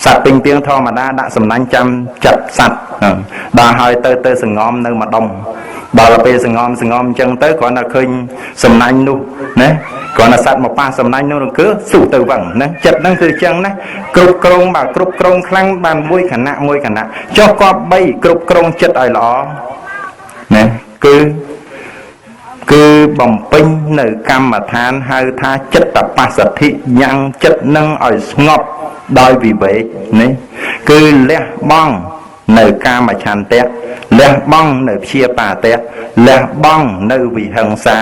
សត្វពេញពីងធម្មតាដាក់សំណាញ់ចាំចាប់សត្វដល់ហើយទៅទៅសងំនៅម្ដុំដល់ពេលសងំសងំអញ្ចឹងទៅគ្រាន់តែឃើញសំណាញ់នោះណាគ្រាន់តែសត្វមកប៉ះសំណាញ់នោះគឺសុទៅវឹងណាចិត្តហ្នឹងគឺអញ្ចឹងណាគ្រប់គ្រងបាទគ្រប់គ្រងខ្លាំងបានមួយខណៈមួយខណៈចុះក៏បីគ្រប់គ្រងចិត្តឲ្យល្អណាគឺគឺបំពេញនៅកម្មដ្ឋានហៅថាចិត្តបស្សទ្ធិញ៉ាំងចិត្តនឹងឲ្យស្ងប់ដោយវិវេកនេះគឺលះបង់នៅកាមឆន្ទៈលះបង់នៅព្យាបាទៈលះបង់នៅវិហិង្សា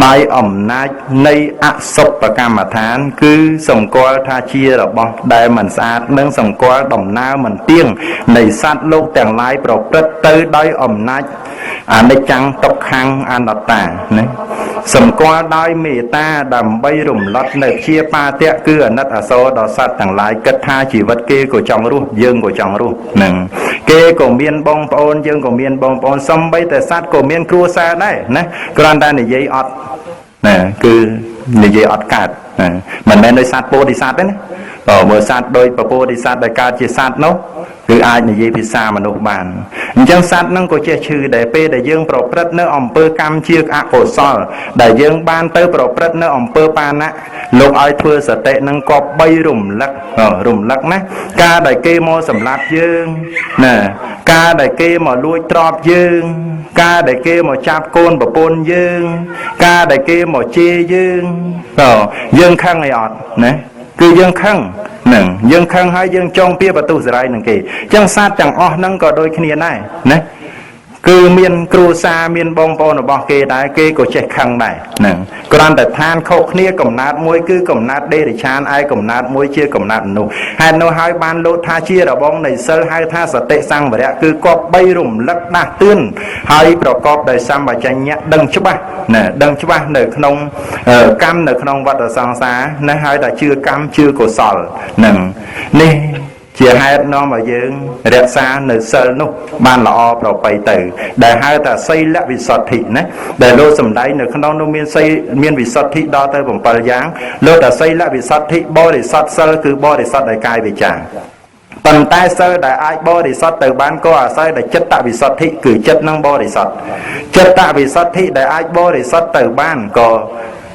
ដោយអំណាចនៃអសុបកម្មដ្ឋានគឺសម្គាល់ថាជារបស់ដែលមិនស្អាតនិងសម្គាល់ដំណើរមិនទៀងនៃសត្វលោកទាំងឡាយប្រព្រឹត្តទៅដោយអំណាចអនិច្ចំទុក្ខំអនត្តាណាសម្គាល់ដោយមេត្តាដើម្បីរំលត់នៅព្យាបាទៈគឺអាណិតអាសូរដល់សត្វទាំងឡាយគិតថាជីវិតគេក៏ចង់រស់យើងក៏ចង់រស់នឹងគេក៏មានបងប្អូនយើងក៏មានបងប្អូនសំបីតែសត្វក៏មានគ្រួសារដែរណាគ្រាន់តែនិយាយអត់ណាគឺនិយាយអត់កើតណាមិនមែនដោយសត្វពោធិសត្វទេណាបើមើលសត្វដោយពពោធិសត្វដែលកើតជាសត្វនោះគឺអាចនិយាយភាសាមនុស្សបានអញ្ចឹងសត្វហ្នឹងក៏ចេះឈឺដែរពេលដែលយើងប្រព្រឹត្តនៅអំពើកម្មជាអកុសលដែលយើងបានទៅប្រព្រឹត្តនៅអំពើបាណៈលោកឲ្យធ្វើសតិហ្នឹងក៏បីរំលឹករំលឹកណាការដែលគេមកសម្លាប់យើងណាការដែលគេមកលួចទ្រព្យយើងការដែលគេមកចាប់កូនប្រពន្ធយើងការដែលគេមកជេរយើងយើងខឹងអីអត់ណាគឺយើងខឹងនឹងយើងខឹងហើយយើងចងពៀបន្ទុះសរាយនឹងគេអញ្ចឹងសត្វទាំងអស់ហ្នឹងក៏ដូចគ្នាដែរណាគឺមានគ្រួសារមានបងប្អូនរបស់គេដែរគេក៏ចេះខឹងដែរហ្នឹងគ្រាន់តែឋានខុសគ្នាកំណើតមួយគឺកំណើតដេរិឆានឯកំណើតមួយជាកំណើតមនុស្សហេតុនោះហើយបានលោកថាជារបងនៃសិលហៅថាសតិសង្វរៈគឺគប្បីរំលឹកដាស់តឿនហើយប្រកបដោយសម្បជញ្ញៈដឹងច្បាស់ណាដឹងច្បាស់នៅក្នុងកម្មនៅក្នុងវដ្តសង្សារណាហើយតែជឿកម្មជឿកុសលហ្នឹងនេះជាហេតុនាំឲ្យយើងរក្សានៅសិលនោះបានល្អប្រពៃទៅដែលហៅថាសីលវិសុទ្ធិណាដែលលោកសំដែងនៅក្នុងនោះមានសីមានវិសុទ្ធិដល់ទៅ7យ៉ាងលោកថាសីលវិសុទ្ធិបរិសុទ្ធសិលគឺបរិសុទ្ធដោយកាយវាចាប៉ុន្តែសិលដែលអាចបរិសុទ្ធទៅបានក៏អាស្រ័យដោយចិត្តវិសុទ្ធិគឺចិត្តនឹងបរិសុទ្ធចិត្តវិសុទ្ធិដែលអាចបរិសុទ្ធទៅបានក៏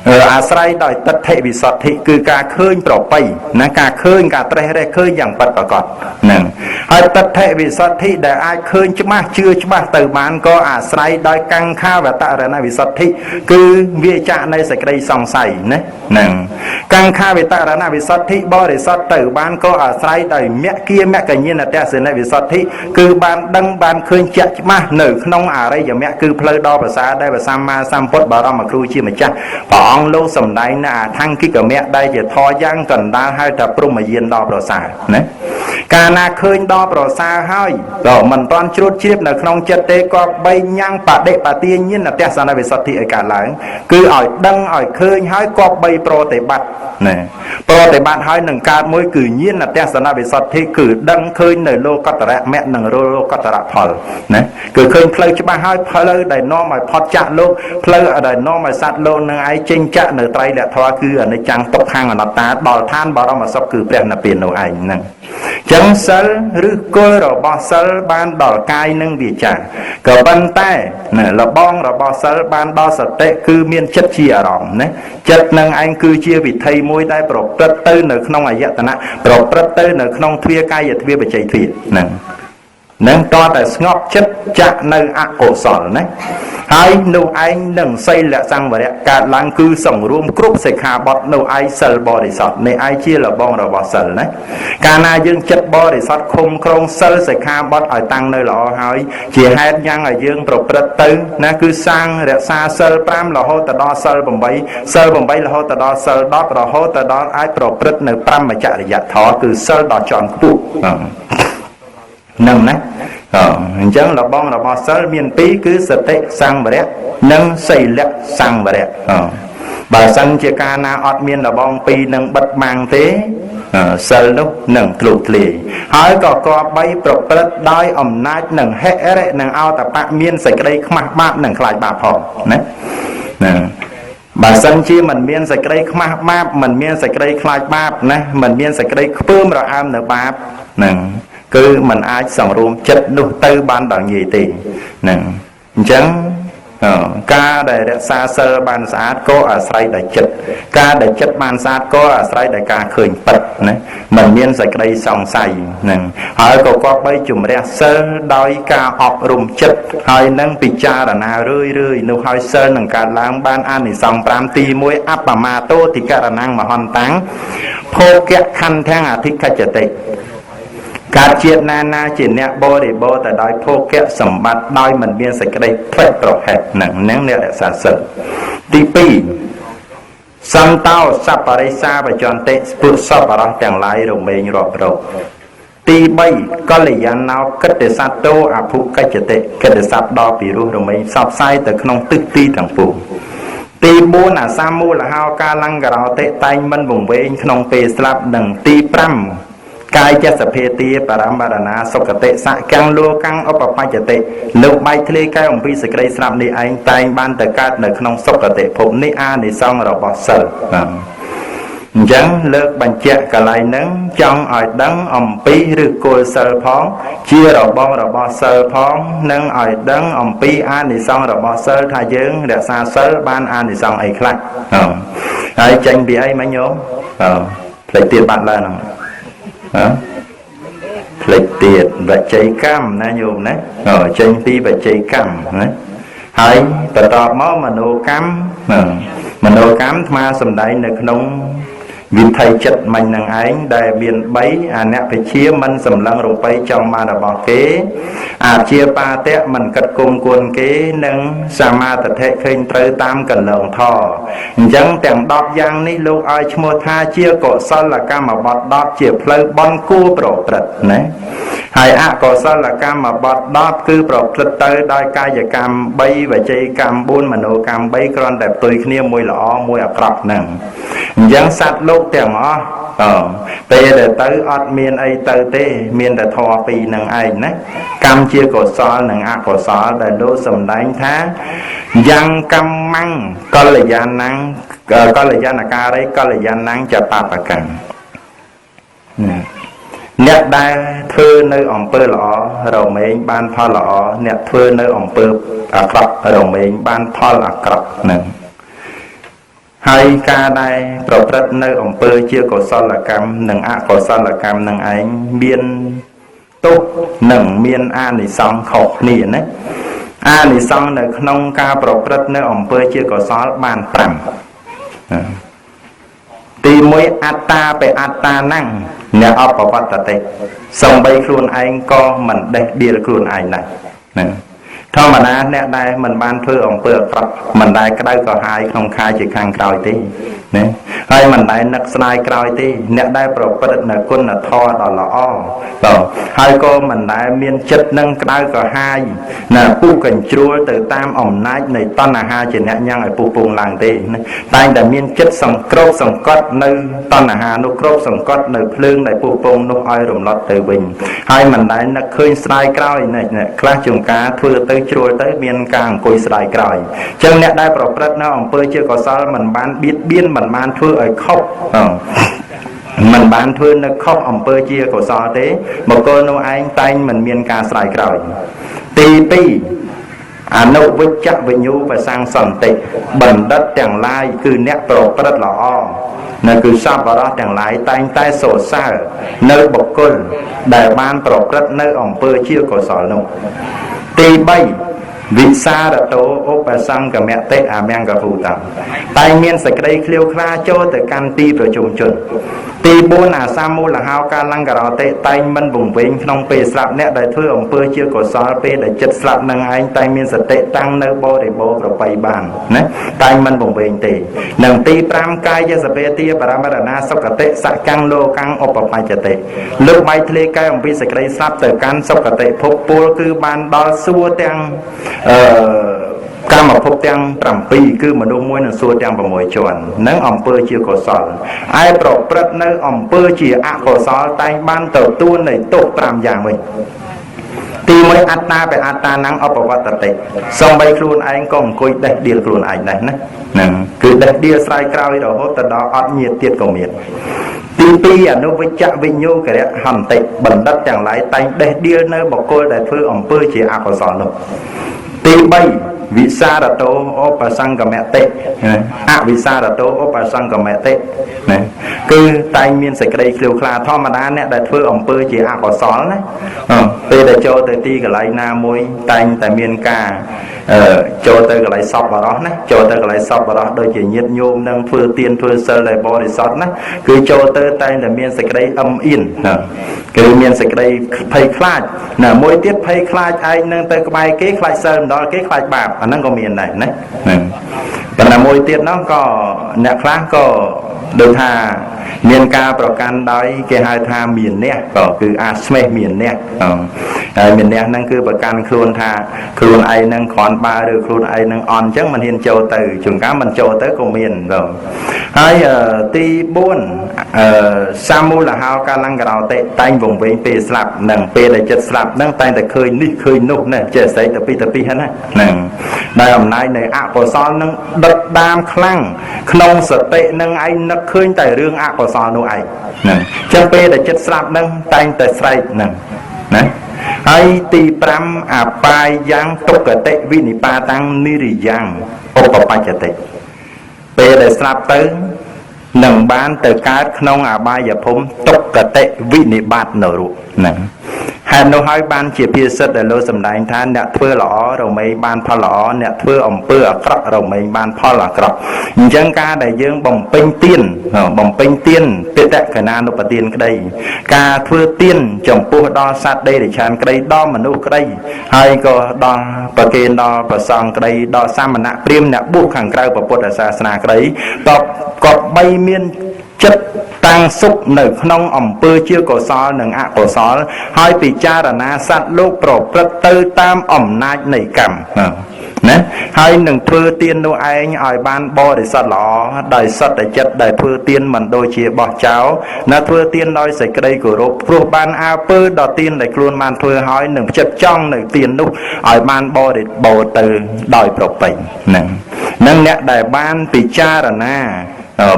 អាស្រ័យដោយទិដ្ឋិវិសុទ្ធិគឺការឃើញប្រពៃណាការឃើញការត្រេះរេះឃើញយ៉ាងពិតប្រាកដហ្នឹងហើយទិដ្ឋិវិសុទ្ធិដែលអាចឃើញច្បាស់ជឿច្បាស់ទៅបានក៏អាស្រ័យដោយកង្ខាវតរណវិសុទ្ធិគឺវាចាក់នៃសេចក្តីសង្ស័យណាហ្នឹងកង្ខាវតរណវិសុទ្ធិបរិសុទ្ធទៅបានក៏អាស្រ័យដោយមគ្គាមគ្គញ្ញាណទស្សនវិសុទ្ធិគឺបានដឹងបានឃើញជាក់ច្បាស់នៅក្នុងអរិយមគ្គគឺផ្លូវដ៏ប្រសើរដែលព្រះសម្មាសម្ពុទ្ធបរមគ្រូជាម្ចាស់ព្រះអង្គលោកសំដែងនៅអថង្គិកមគ្គដែលជាធម៌យ៉ាងកណ្ដាលហៅថាព្រហ្មយានដ៏ប្រសើរណាកាលណាឃើញដ៏ប្រសើរហើយក៏មិនទាន់ជ្រួតជ្រាបនៅក្នុងចិត្តទេក៏បីញ៉ាំងបដិបទាញាណទស្សនវិសុទ្ធិឲ្យកើតឡើងគឺឲ្យដឹងឲ្យឃើញហើយក៏បីប្រតិបត្តិណាប្រតិបត្តិហើយនឹងកើតមួយគឺញាណទស្សនវិសុទ្ធិគឺដឹងឃើញនៅលោកតរៈមគ្គនិងលោកតរៈផលណាគឺឃើញផ្លូវច្បាស់ហើយផ្លូវដែលនាំឲ្យផុតចាកលោកផ្លូវដែលនាំឲ្យសត្វលោកនឹងឯងចេញចាក់នៅត្រៃលក្ខធម៌គឺអនិច្ចំទុក្ខំអនត្តាដល់ឋានបរមសុខគឺព្រះនិព្វាននោះឯងហ្នឹងចឹងសិលឬគល់របស់សិលបានដល់កាយនិងវាចាក៏ប៉ុន្តែលបងរបស់សិលបានដល់សតិគឺមានចិត្តជាអារម្មណ៍ណាចិត្តនឹងឯងគឺជាវិថីមួយដែលប្រព្រឹត្តទៅនៅក្នុងអាយតនៈប្រព្រឹត្តទៅនៅក្នុងទ្វាកាយទ្វាបច្ច័យទ្វាហ្នឹងនឹងតតែស្ងប់ចិត្តចាក់នៅអកុសលណាហើយនោះឯងនឹងសីលសង្វរៈកើតឡើងគឺសង្រួមគ្រប់សិក្ខាបទនោះឯងសិលបរិសុទ្ធនេះឯងជាលបងរបស់សិលណាកាលណាយើងចិត្តបរិសុទ្ធឃុំក្រងសិលសិក្ខាបទឲ្យតាំងនៅល្អហើយជាហេតុយ៉ាងឲ្យយើងប្រព្រឹត្តទៅណាគឺសាងរក្សាសិល5រហូតទៅដល់សិល8សិល8រហូតទៅដល់សិល10រហូតទៅដល់អាចប្រព្រឹត្តនៅព្រហ្មចរិយធម៌គឺសិលដ៏ជាន់ខ្ពស់ហ្នឹងណាអញ្ចឹងលបងរបស់សិលមានពីរគឺសតិសង្វរៈនិងសីលសង្វរៈបើសិនជាកាលណាអត់មានលបងពីរនឹងបិទបាំងទេសិលនោះនឹងធ្លុះធ្លាយហើយក៏គប្បីប្រព្រឹត្តដោយអំណាចនិងហិរិនិងអោតបៈមានសេចក្តីខ្មាស់បាបនិងខ្លាចបាបផងណាណា បើសិនជាមិនមានសេចក្តីខ្មាស់បាបមិនមានសេចក្តីខ្លាចបាបណាមិនមានសេចក្តីខ្ពើមរអើមនៅបាបហ្នឹងគឺมันអាចសង្រួមចិត្តនោះទៅបានដល់ងាយទេហ្នឹងអញ្ចឹងការដែលរក្សាសិលបានស្អាតក៏អាស្រ័យដោយចិត្តការដែលចិត្តបានស្អាតក៏អាស្រ័យដោយការឃើញពិតណាមិនមានសេចក្តីសង្ស័យហ្នឹងហើយក៏គប្បីជំរះសិលដោយការអប់រំចិត្តហើយនឹងពិចារណារឿយរឿយនោះហើយសិលនឹងកើតឡើងបានអានិសង្ស5ទី1អបមាតោតិករណងមហន្តੰភោគៈខន្ធាំងអធិកច្ចតិកើតជាតិណាណាជាអ្នកបរិបូរទៅដោយភោគៈសម្បត្តិដោយមិនមានសេចក្តីផ្លេចប្រហែសហ្នឹងអ្នករក្សាសិលទី2សន្តោសប្បរិសាបចន្តិពួកសប្បរោះទាំងឡាយរមែងរាប់រកទី3កល្យាណោកិត្តិសត្វតោអភុកច្ចតិកិត្តិសត្វដ៏ពិរោះរមែងផ្សព្វផ្សាយទៅក្នុងទិសទីទាំងពួងទី4អាសាមូលហោកាលង្ករោតិតែងមិនវង្វេងក្នុងពេលស្លាប់និងទី5កាយចសភាទាបរមរណាសុគតិសកាំងលោកាំងឧបបច្ចតិលោកបែកធ្លាយកែអំពីសេចក្តីស្លាប់នេះឯងតែងបានទៅកើតនៅក្នុងសុគតិភពនេះអានិសង្សរបស់សិលបាទអញ្ចឹងលើកបញ្ជាក់កន្លែងហ្នឹងចង់ឲ្យដឹងអំពីឫសគល់សិលផងជារបងរបស់សិលផងនិងឲ្យដឹងអំពីអានិសង្សរបស់សិលថាយើងរក្សាសិលបានអានិសង្សអីខ្លះហើយចេញពីអីមិញញោមផ្លេចទៀតបាត់ឡើងហ្នឹងផ្លេចទៀតបច្ច័យកម្មណាញោមណាចេញពីបច្ច័យកម្មណាហើយបន្តមកមនោកម្មមនោកម្មអាត្មាសំដែងនៅក្នុងវិថីចិត្តមិញនឹងឯងដែលមាន3អនភិជាមិនសម្លឹងរំបីចង់បានរបស់គេអាជាបាតៈមិនគិតគុំគួនគេនិងសមាទិដ្ឋិឃើញត្រូវតាមកន្លងធម៌អញ្ចឹងទាំង10យ៉ាងនេះលោកឲ្យឈ្មោះថាជាកុសលកម្មបទ10ជាផ្លូវបុណ្យគួរប្រព្រឹត្តណាហើយអកុសលកម្មបទ10គឺប្រព្រឹត្តទៅដោយកាយកម្ម3វចីកម្ម4មនោកម្ម3គ្រាន់តែផ្ទុយគ្នាមួយល្អមួយអាក្រក់ហ្នឹងអញ្ចឹងសត្វលោកទាំងអស់ពេលដែលទៅអត់មានអីទៅទេមានតែធម៌ពីរនឹងឯងណាកម្មជាកុសលនិងអកុសលដែលលោកសម្ដែងថាយ៉ាងកម្មੰកល្យាណੰកល្យាណការីកល្យាណੰចបបកម្មអ្នកដែលធ្វើនៅអំពើល្អរមែងបានផលល្អអ្នកធ្វើនៅអំពើអាក្រក់រមែងបានផលអាក្រក់ហ្នឹងហើយការដែលប្រព្រឹត្តនៅអំពើជាកុសលកម្មនិងអកុសលកម្មនឹងឯងមានទោសនិងមានអានិសង្សខុសគ្នាណាអានិសង្សនៅក្នុងការប្រព្រឹត្តនៅអំពើជាកុសលបាន5ទី1អត្តាបេអត្តាណੰអ្នកអបវត្តតិសំបីខ្លួនឯងក៏មិនដេះដៀលខ្លួនឯងដែរណាធម្មតាអ្នកដែលមិនបានធ្វើអំពើអាក្រក់មិនដែលក្តៅក្រហាយក្នុងខែជាខាងក្រោយទេណាហើយមិនដែលនឹកស្ដាយក្រោយទេអ្នកដែលប្រព្រឹត្តនៅគុណធម៌ដ៏ល្អបាទហើយក៏មិនដែលមានចិត្តនឹងក្តៅក្រហាយណាពុះកញ្ជ្រួលទៅតាមអំណាចនៃតណ្ហាជាអ្នកញ៉ាំងឲ្យពុះពងឡើងទេណាតែងតែមានចិត្តសង្គ្រោបសង្កត់នៅតណ្ហានោះគ្របសង្កត់នៅភ្លើងដែលពុះពងនោះឲ្យរំលត់ទៅវិញហើយមិនដែលនឹកឃើញស្ដាយក្រោយណាខ្លះជួនកាលធ្វើទៅជ្រួលទៅមានការអង្គុយស្ដាយក្រោយអញ្ចឹងអ្នកដែលប្រព្រឹត្តនៅអំពើជាកុសលមិនបានបៀតបៀនមិនបានធ្វើឲ្យខុសមិនបានធ្វើនៅខុសអំពើជាកុសលទេបុគ្គលនោះឯងតែងមិនមានការស្ដាយក្រោយទី2អនុវិជ្ជវិញ្ញូបសង្សន្តិបណ្ឌិតទាំងឡាយគឺអ្នកប្រព្រឹត្តល្អនៅគឺសប្បុរសទាំងឡាយតែងតែសរសើរនៅបុគ្គលដែលបានប្រព្រឹត្តនៅអំពើជាកុសលនោះទី3វិសារតោឧបសង្កមតិអមង្គភូតតែមានសេចក្តីឃ្លាវខ្លាចូលទៅកាន់ទីប្រជុំជនទី4អាសាមូលហោកាលង្ករតិតែងមិនវង្វេងក្នុងពេលស្លាប់អ្នកដែលធ្វើអំពើជាកុសលពេលដែលចិត្តស្លាប់នឹងឯងតែមានសតិតាំងនៅបរិបូរប្របីបានណាតែងមិនវង្វេងទេនិងទី5កាយសភាទាបរមរណាសុគតិសកាំងលោកាំងឧបបច្ចតិលើកបែកធ្លាយកែអំពីសេចក្តីស្លាប់ទៅកាន់សុគតិភពពលគឺបានដល់សួគ៌ទាំងកម្មភពទាំង7គឺមនុស្សមួយនឹងសួរទាំង6ជាន់នឹងអំពើជាកុសលឯប្រព្រឹត្តនៅអំពើជាអកុសលតែងបានទទួលនៃទោស5យ៉ាងវិញទី ទី1អត្តាបអត្តានំអបវត្តតិសំបីខ្លួនឯងក៏អង្គុយដេះដៀលខ្លួនឯងដែរណាហ្នឹងគឺដេះដៀលស្រ័យក្រោយរហូតទៅដល់អត់ញាតទៀតក៏មានទី2អនុវិជ្ជវិញ្ញោករៈហន្តិបណ្ឌិតទាំងឡាយតែងដេះដៀលនៅបុគ្គលដែលធ្វើអំពើជាអកុសលនោះទី3វិសារតោឧបសង្កមតិអវិសារតោឧបសង្កមតិណាគឺតែងមានសេចក្តីឃ្លាវខ្លាធម្មតាអ្នកដែលធ្វើអំពើជាអកុសលណាពេលដែលចូលទៅទីកន្លែងណាមួយតែងតែមានការចូលទៅកន្លែងសពបរោះណាចូលទៅកន្លែងសពបរោះដូចជាញាតិញោមនឹងធ្វើទានធ្វើសិលដែលបរិសុទ្ធណាគឺចូលទៅតែងតែមានសេចក្តីអឹមអៀនណាគឺមានសេចក្តីភ័យខ្លាចណាមួយទៀតភ័យខ្លាចឯងនឹងទៅក្បែរគេខ្លាចសិលមិនដល់គេខ្លាចបាបអាហ្នឹងក៏មានដែរណាហ្នឹងប៉ុន្តែមួយទៀតនោះក៏អ្នកខ្លះក៏ដូចថាមានការប្រកាន់ដោយគេហៅថាមានអ្នកក៏គឺអាស្មេះមានអ្នកហើយមានអ្នកហ្នឹងគឺប្រកាន់ខ្លួនថាខ្លួនឯងហ្នឹងគ្រាន់បើឬខ្លួនឯងហ្នឹងអន់អញ្ចឹងមិនហ៊ានចូលទៅជួនកាលមិនចូលទៅក៏មានបាទហើយទី4សាមូលហោកាលង្ករោតិតែងវង្វេងពេលស្លាប់និងពេលដែលចិត្តស្លាប់ហ្នឹងតែងតែឃើញនេះឃើញនោះណាចេះស្អីទៅពីទៅពីហ្នឹងណាហ្នឹងដែលអំណាចនៃអកុសលហ្នឹងដិតដាមខ្លាំងក្នុងសតិនឹងឯងនឹកឃើញតែរឿងអកុសលនោះឯងហ្នឹងចឹងពេលដែលចិត្តស្លាប់ហ្នឹងតែងតែស្រែកហ្នឹងណាហើយទី5អបាយយ៉ាងទុក្កតិវិនិបាតាំងនិរិយ៉ាងឧបបច្ចតិពេលដែលស្លាប់ទៅនឹងបានទៅកើតក្នុងអបាយភូមិទុក្កតិវិនិបាតនរកហ្នឹងហេតុនោះហើយបានជាភាសិតដែលលោកសម្ដែងថាអ្នកធ្វើល្អរមែងបានផលល្អអ្នកធ្វើអំពើអាក្រក់រមែងបានផលអាក្រក់អញ្ចឹងការដែលយើងបំពេញទានបំពេញទានបេតកណានុបទានក្តីការធ្វើទានចំពោះដល់សត្វដេរិឆានក្តីដល់មនុស្សក្តីហើយក៏ដល់ប្រគេនដល់ព្រះសង្ឃក្តីដល់សាមណៈព្រាហ្មណ៍អ្នកបួសខាងក្រៅព្រះពុទ្ធសាសនាក្តីតបក៏បីមានចិត្តតាំងសុខនៅក្នុងអំពើជាកុសលនិងអកុសលហើយពិចារណាសត្វលោកប្រព្រឹត្តទៅតាមអំណាចនៃកម្មណាហើយនឹងធ្វើទាននោះឯងឲ្យបានបរិសុទ្ធល្អដោយសុទ្ធតែចិត្តដែលធ្វើទានមិនដូចជាបោះចោលណាធ្វើទានដោយសេចក្តីគោរពព្រោះបានអើពើដល់ទានដែលខ្លួនបានធ្វើហើយនឹងផ្ចិតចង់នៅទាននោះឲ្យបានបរិបូរទៅដោយប្រពៃហ្នឹងនឹងអ្នកដែលបានពិចារណា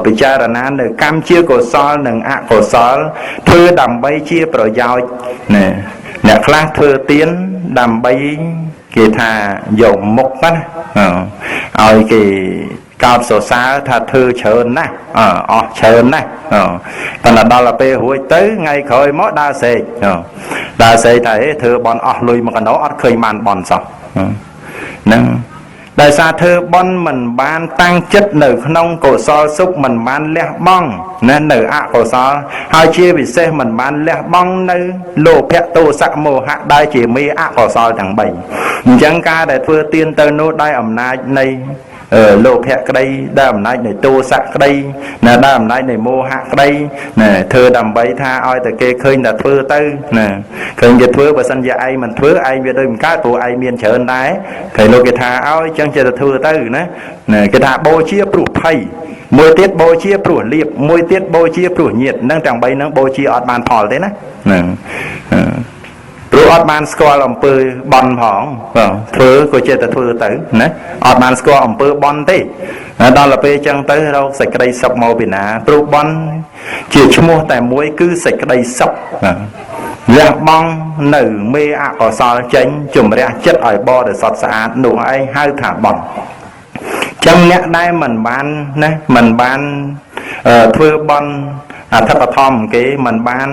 ពិចារណានៅកម្មជាកុសលនិងអកុសលធ្វើដើម្បីជាប្រយោជន៍ណាអ្នកខ្លះធ្វើទានដើម្បីគេថាយកមុខណាឲ្យគេកោតសរសើរថាធ្វើច្រើនណាស់អស់ច្រើនណាស់ប៉ុន្តែដល់ពេលរួចទៅថ្ងៃក្រោយមកដើរស្រែកដើរស្រែកថាធ្វើបន់អស់លុយមកកណ្ដោអត់ឃើញបានបន់សោះហ្នឹងដោយសារធ្វើបន់មិនបានតាំងចិត្តនៅក្នុងកុសលសុខមិនបានលះបង់ណានៅអកុសលហើយជាពិសេសមិនបានលះបង់នៅលោភៈទោសៈមោហៈដែលជាមេអកុសលទាំង3អញ្ចឹងការដែលធ្វើទានទៅនោះដោយអំណាចនៃលោភៈក្តីដែលអំណាចនៃទោសៈក្តីណាដែលអំណាចនៃមោហៈក្តីណាធ្វើដើម្បីថាឲ្យតែគេឃើញតែធ្វើទៅណាឃើញគេធ្វើបើសិនជាឯងមិនធ្វើឯងវាដូចមិនកើតព្រោះឯងមានច្រើនដែរឃើញលោកគេថាឲ្យចឹងចេះតែធ្វើទៅណាគេថាបូជាព្រោះភ័យមួយទៀតបូជាព្រោះលៀបមួយទៀតបូជាព្រោះញាតនឹងទាំង3ហ្នឹងបូជាអត់បានផលទេណាហ្នឹងព្រោះអត់បានស្គាល់អំពើបន់ផងបាទធ្វើក៏ចេះតែធ្វើទៅណាអត់បានស្គាល់អំពើបន់ទេដល់ទៅពេលចឹងទៅរកសេចក្តីសុខមកពីណាព្រោះបន់ជាឈ្មោះតែមួយគឺសេចក្តីសុខលះបង់នៅមេអកុសលចេញជំរះចិត្តឲ្យបរិសុទ្ធស្អាតនោះឯងហៅថាបន់ចឹងអ្នកដែលមិនបានណាមិនបានធ្វើបន់អធិបធមគេមិនបាន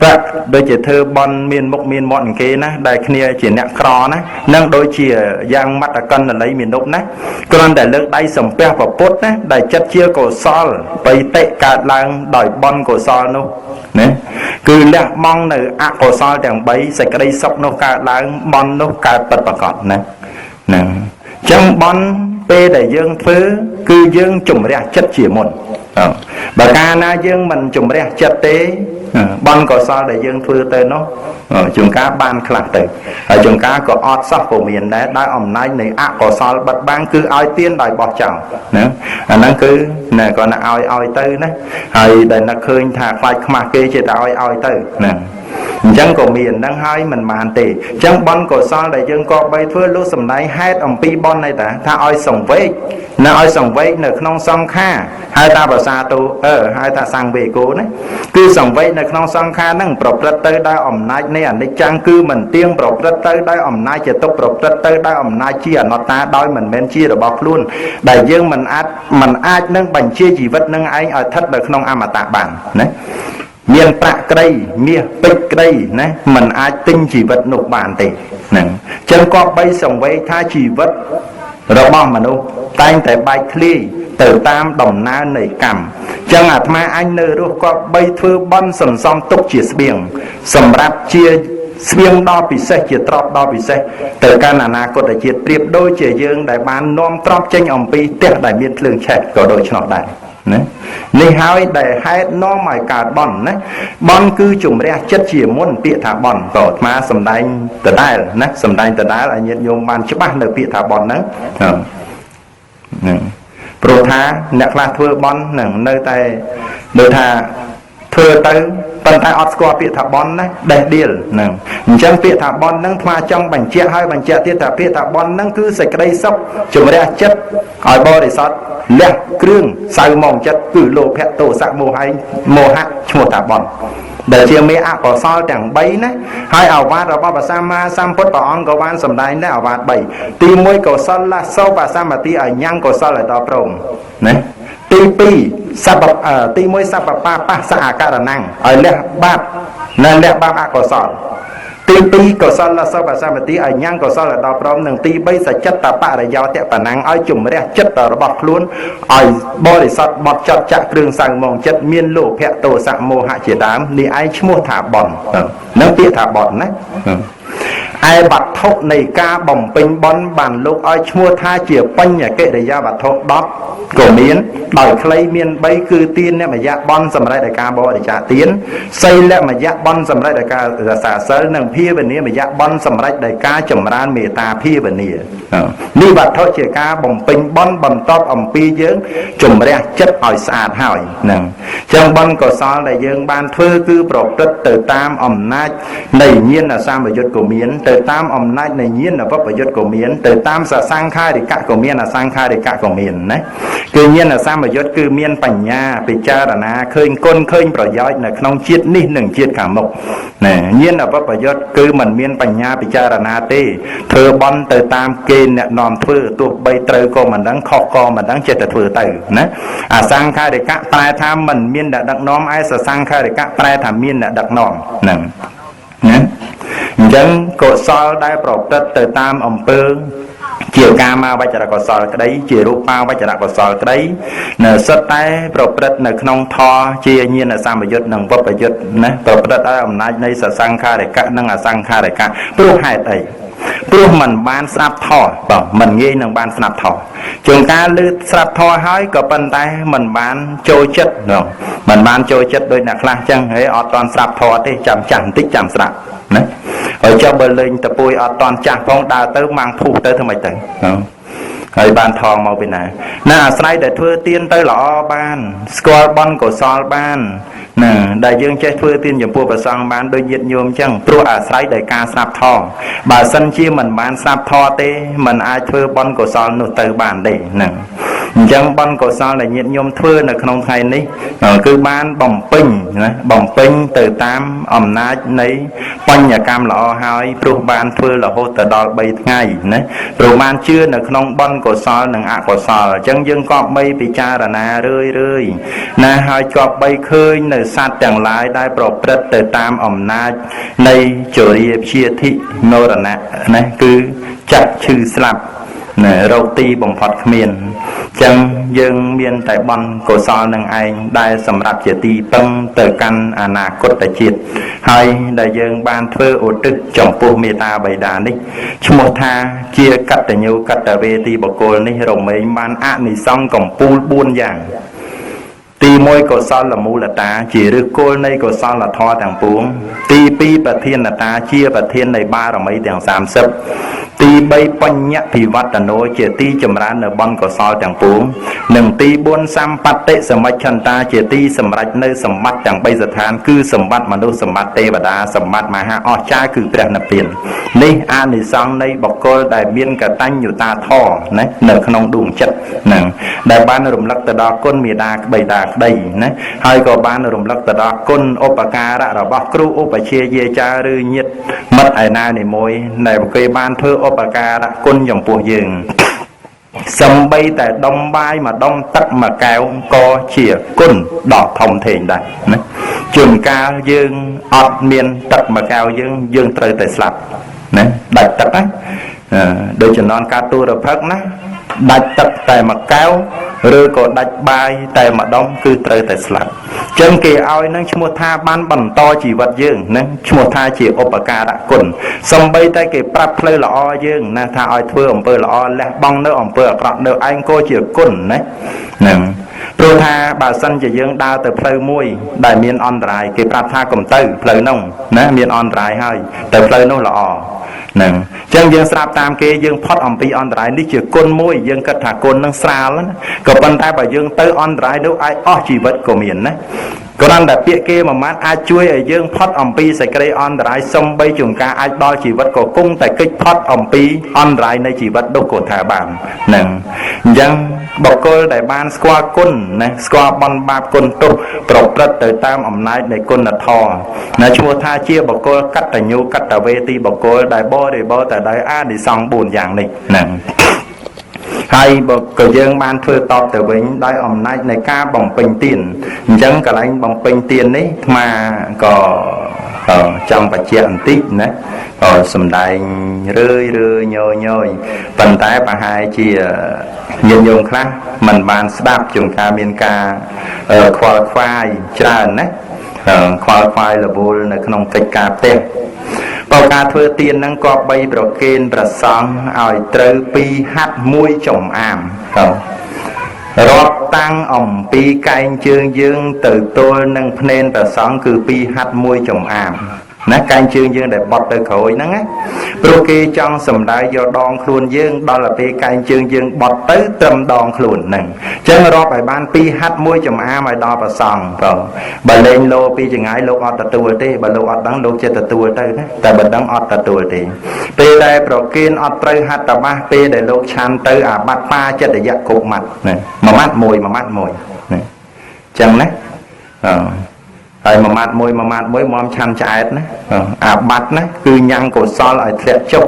ប្រាក់ដូចជាធ្វើបន់មានមុខមានមាត់គេណាដែលគ្នាជាអ្នកក្រណានឹងដូចជាយ៉ាងមត្តកណ្ដលីមានុបណាគ្រាន់តែលើកដៃសំពះពពុទ្ធណាដែលចិត្តជាកុសលបិតិកើតឡើងដោយបន់កុសលនោះណាគឺលះបង់នៅអកុសលទាំង3សេចក្តីសុខនោះកើតឡើងបន់នោះកើតពិតប្រាកដណាហ្នឹងចឹងបន់ពេលដែលយើងធ្វើគឺយើងជំរះចិត្តជាមុនបើកាលណាយើងមិនជំរះចិត្តទេបន់កុសលដែលយើងធ្វើទៅនោះជួនកាលបានខ្លះទៅហើយជួនកាលក៏អត់សោះក៏មានដែរដោយអំណាចនៃអកុសលបិទបាំងគឺឲ្យទានដោយបោះចោលណាអាហ្នឹងគឺណាគាត់ណាឲ្យទៅណាហើយដែលនឹកឃើញថាខ្លាចខ្មាស់គេចេះតែឲ្យទៅណា អញ្ចឹងក៏មានហ្នឹងហើយមិនបានទេអញ្ចឹងបុណ្យកុសលដែលយើងក៏បីធ្វើលោកសំដែងហេតុអំពីបុណ្យនេះតាថាឲ្យសង្វេគនៅឲ្យសង្វេគនៅក្នុងសង្ខារហៅថាភាសាទូហៅថាសង្វេគោណាគឺសង្វេគនៅក្នុងសង្ខារហ្នឹងប្រព្រឹត្តទៅដោយអំណាចនៃអនិច្ចំគឺមិនទៀងប្រព្រឹត្តទៅដោយអំណាចជាទុក្ខប្រព្រឹត្តទៅដោយអំណាចជាអនត្តាដោយមិនមែនជារបស់ខ្លួនដែលយើងមិនអាចនឹងបញ្ជាជីវិតនឹងឯងឲ្យស្ថិតនៅក្នុងអមតៈបានណាមានប្រាក់ក្តីមាសពេជ្រក្តីណាមិនអាចទិញជីវិតនោះបានទេហ្នឹងអញ្ចឹងក៏បីសង្វេគថាជីវិតរបស់មនុស្សតែងតែបែកធ្លាយទៅតាមដំណើរនៃកម្មអញ្ចឹងអាត្មាអញនៅរស់ក៏បីធ្វើបុណ្យសន្សំទុកជាស្បៀងសម្រាប់ជាស្បៀងដ៏ពិសេសជាទ្រព្យដ៏ពិសេសទៅកាន់អនាគតជាតិប្រៀបដូចជាយើងដែលបាននាំទ្រព្យចេញអំពីផ្ទះដែលមានភ្លើងឆេះក៏ដូច្នោះដែរណានេះហើយដែលហេតុនាំឲ្យកើតបុណ្យណាបុណ្យគឺជំរះចិត្តជាមុនពាក្យថាបុណ្យក៏អាត្មាសំដែងដដែលណាសំដែងដដែលឲ្យញាតិញោមបានច្បាស់នៅពាក្យថាបុណ្យហ្នឹងហ្នឹងព្រោះថាអ្នកខ្លះធ្វើបុណ្យហ្នឹងនៅតែដូចថាធ្វើទៅប៉ុន្តែអត់ស្គាល់ពាក្យថាបុណ្យណាដេះដៀលហ្នឹងអញ្ចឹងពាក្យថាបុណ្យហ្នឹងអាត្មាចង់បញ្ជាក់ហើយបញ្ជាក់ទៀតថាពាក្យថាបុណ្យហ្នឹងគឺសេចក្តីសុខជំរះចិត្តឲ្យបរិសុទ្ធលះគ្រឿងសៅមងចិត្តគឺលោភៈទោសៈមោហៈមោហៈឈ្មោះថាបុណ្យដែលជាមេអកុសលទាំង3ណាហើយអាវាតរបស់ព្រះសម្មាសម្ពុទ្ធព្រះអង្គក៏បានសម្ដែងដែរអាវាត3ទី1កុសលសោបសម្បត្តិឲ្យញ៉ាំងកុសលឲ្យដល់ព្រមណាទី2សពទី1សពបាបសអករណੰឲ្យលះបាបណាលះបាបអកុសលទី2កុសលសោបសម្បត្តិឲ្យញ៉ាំងកុសលឲ្យដល់ព្រមនិងទី3សចិត្តបរិយោតបណੰឲ្យជំរះចិត្តរបស់ខ្លួនឲ្យបរិសុទ្ធបត់ចត់ចាក់គ្រឿងសៅមងចិត្តមានលោភៈទោសៈមោហៈជាដើមនេះឯងឈ្មោះថាបុណ្យនឹងពាក្យថាបុណ្យណាឯវត្ថុនៃការបំពេញបុណ្យបានលោកឲ្យឈ្មោះថាជាបញ្ញកិរិយាវត្ថុ10ក៏មានដោយខ្លីមាន3គឺទានមយៈបុណ្យសម្រាប់ដោយការបរិច្ចាគទានសីលមយៈបុណ្យសម្រាប់ដោយការរក្សាសីលនិងភាវនាមយៈបុណ្យសម្រាប់ដោយការចម្រើនមេត្តាភាវនានេះវត្ថុជាការបំពេញបុណ្យបន្ទាប់អំពីយើងជំរះចិត្តឲ្យស្អាតហើយហ្នឹងចឹងបុណ្យកុសលដែលយើងបានធ្វើគឺប្រព្រឹត្តទៅតាមអំណាចនៃញាណសម្បយុទ្ធក៏មានទៅតាមអំណាចនៃញាណវបយុទ្ធក៏មានទៅតាមសសង្ខារិកៈក៏មានអសង្ខារិកៈក៏មានណាគឺញាណសម្បយុទ្ធគឺមានបញ្ញាពិចារណាឃើញគុណឃើញប្រយោជន៍នៅក្នុងជាតិនេះនិងជាតិខាងមុខណាញាណវបយុទ្ធគឺមិនមានបញ្ញាពិចារណាទេធ្វើបុណ្យទៅតាមគេអ្នកនាំធ្វើទោះបីត្រូវក៏មិនដឹងខុសក៏មិនដឹងចេះតែធ្វើទៅណាអសង្ខារិកៈប្រែថាមិនមានអ្នកដឹកនាំឯសសង្ខារិកៈប្រែថាមានអ្នកដឹកនាំហ្នឹងណាអញ្ចឹងកុសលដែលប្រព្រឹត្តទៅតាមអំពើជាកាមាវចរកុសលក្តីជារូបាវចរកុសលក្តីនៅសុទ្ធតែប្រព្រឹត្តនៅក្នុងធម៌ជាញាណសម្បយុទ្ធនិងវបយុទ្ធណាប្រព្រឹត្តដោយអំណាចនៃសសង្ខារិកៈនិងអសង្ខារិកៈព្រោះហេតុអីព្រោះមិនបានស្ដាប់ធម៌បាទមិនងាយនឹងបានស្ដាប់ធម៌ជួនកាលឮស្ដាប់ធម៌ហើយក៏ប៉ុន្តែមិនបានចូលចិត្តមិនបានចូលចិត្តដូចអ្នកខ្លះចឹងហេអត់តន់ស្ដាប់ធម៌ទេចាំចាស់បន្តិចចាំស្ដាប់ណាហើយចុះបើលេងតពួយអត់តន់ចាស់ផងដើរទៅម៉ាំងភុះទៅធ្វើម៉េចទៅហើយបានថងមកពីណាណាអាស្រ័យតែធ្វើទានទៅល្អបានស្គាល់បុណ្យកុសលបានណាដែលយើងចេះធ្វើទានចំពោះព្រះសង្ឃបានដូចញាតិញោមចឹងព្រោះអាស្រ័យដោយការស្ដាប់ធម៌បើសិនជាមិនបានស្ដាប់ធម៌ទេមិនអាចធ្វើបុណ្យកុសលនោះទៅបានទេហ្នឹងអញ្ចឹងបុណ្យកុសលដែលញាតិញោមធ្វើនៅក្នុងថ្ងៃនេះគឺបានបំពេញណាបំពេញទៅតាមអំណាចនៃបញ្ញកម្មល្អហើយព្រោះបានធ្វើរហូតទៅដល់3ថ្ងៃណាព្រោះបានជឿនៅក្នុងបុណ្យកុសលនិងអកុសលអញ្ចឹងយើងក៏បីពិចារណារឿយរឿយណាហើយក៏បីឃើញនៅសត្វទាំងឡាយដែលប្រព្រឹត្តទៅតាមអំណាចនៃជរាព្យាធិមរណៈណាគឺចាក់ឈឺស្លាប់ណារោគទីបំផុតគ្មានចឹងយើងមានតែបុណ្យកុសលនឹងឯងដែលសម្រាប់ជាទីពឹងទៅកាន់អនាគតជាតិហើយដែលយើងបានធ្វើឧទ្ទិសចំពោះមេត្តាបិតានេះឈ្មោះថាជាកតញ្ញូកតវេទីបុគ្គលនេះរមែងបានអនិសង្សកំពូល4យ៉ាងទី1កុសលមូលតាជាឫសគល់នៃកុសលធម៌ទាំងពួងទី2ប្រធានតាជាប្រធាននៃបារមីទាំង30 ទី3បញ្ញភិវត្តនោជាទីចម្រើននៅបុណ្យកុសលទាំងពួងនិងទី4សម្បត្តិសមិច្ឆន្តាជាទីសម្រេចនៅសម្បត្តិទាំង3ស្ថានគឺសម្បត្តិមនុស្សសម្បត្តិទេវតាសម្បត្តិមហាអស្ចារ្យគឺព្រះនិព្វាននេះអានិសង្សនៃបុគ្គលដែលមានកតញ្ញូតាធម៌ណានៅក្នុងដួងចិត្តហ្នឹងដែលបានរំលឹកទៅដល់គុណមេដាក្បៃតាក្តីណាហើយក៏បានរំលឹកទៅដល់គុណឧបការៈរបស់គ្រូឧបជាយាចារឬញាតិមិត្តឯណានីមួយដែលគេបានធ្វើឧបការៈគុណចំពោះយើងសំបីតែដុំបាយមួយដុំទឹកមួយកែវក៏ជាគុណដ៏ធំធេងដែរណាជួនកាលយើងអត់មានទឹកមួយកែវយើងត្រូវតែស្លាប់ណាដាច់ទឹកណាដូចចំណន់ការទូរភឹកណាដាច់ទឹកតែមួយកែវឬក៏ដាច់បាយតែម្ដុំគឺត្រូវតែស្លាប់ចឹងគេឲ្យនឹងឈ្មោះថាបានបន្តជីវិតយើងណាឈ្មោះថាជាឧបការៈគុណសំបីតែគេប្រាប់ផ្លូវល្អយើងណាថាឲ្យធ្វើអំពើល្អលះបង់នៅអំពើអាក្រក់នៅឯងក៏ជាគុណណាហ្នឹងព្រោះថាបើសិនជាយើងដើរទៅផ្លូវមួយដែលមានអន្តរាយគេប្រាប់ថាកុំទៅផ្លូវនោះណាមានអន្តរាយហើយតែផ្លូវនោះល្អហ្នឹងអញ្ចឹងយើងស្រាប់តាមគេយើងផុតអំពីអន្តរាយនេះជាគុណមួយយើងគិតថាគុណនឹងស្រាលណាក៏ប៉ុន្តែបើយើងទៅអន្តរាយនោះអាចអស់ជីវិតក៏មានណាគ្រាន់តែពាក្យគេមួយម៉ាត់អាចជួយឲ្យយើងផុតអំពីសេចក្តីអន្តរាយសំបីជួនកាលអាចដល់ជីវិតក៏គង់តែគេចផុតអំពីអន្តរាយនៃជីវិតនោះក៏ថាបានហ្នឹងអញ្ចឹងបុគ្គលដែលបានស្គាល់គុណណាស្គាល់បុណ្យបាបគុណទោសប្រព្រឹត្តទៅតាមអំណាចនៃគុណធម៌ណាឈ្មោះថាជាបុគ្គលកតញ្ញូកតវេទីបុគ្គលដែលបរិបូរណ៍ទៅដោយអានិសង្ស4យ៉ាងនេះហ្នឹងហើយបើក៏យើងបានធ្វើតបទៅវិញដោយអំណាចនៃការបំពេញទានអញ្ចឹងកន្លែងបំពេញទាននេះអាត្មាក៏ចង់បញ្ជាក់បន្តិចណាក៏សំដែងរឿយរឿយញយញយប៉ុន្តែប្រហែលជាញាតិញោមខ្លះមិនបានស្ដាប់ជួនកាលមានការខ្វល់ខ្វាយច្រើនណាខ្វល់ខ្វាយរវល់នៅក្នុងកិច្ចការផ្ទះបើការធ្វើទានហ្នឹងក៏បីប្រគេនព្រះសង្ឃឲ្យត្រូវពីរហាត់មួយចំអាមទៅរាប់តាំងអំពីកែងជើងយើងទៅទល់នឹងភ្នែនព្រះសង្ឃគឺពីរហាត់មួយចំអាមណាកែងជើងយើងដែលបត់ទៅក្រោយហ្នឹងណាព្រោះគេចង់សំដៅយកដងខ្លួនយើងដល់ទៅពេលកែងជើងយើងបត់ទៅត្រឹមដងខ្លួនហ្នឹងអញ្ចឹងរាប់ឲ្យបានពីរហាត់មួយចំអាមឲ្យដល់ព្រះសង្ឃទៅបើលេងលោពីចង្ងាយលោកអត់ទទួលទេបើលោកអត់ដឹងលោកចិត្តទទួលទៅណាតែបើដឹងអត់ទទួលទេពេលដែលប្រគេនអត់ត្រូវហត្ថបាសពេលដែលលោកឆាន់ទៅអាបត្តិបាចិត្តយៈគ្រប់ម៉ាត់ណាមួយម៉ាត់មួយមួយម៉ាត់មួយណាអញ្ចឹងណាអឺហើយមួយម៉ាត់មួយមួយម៉ាត់មួយមុំឆាន់ឆ្អែតណាអាបត្តិណាគឺញ៉ាំងកុសលឲ្យធ្លាក់ចុះ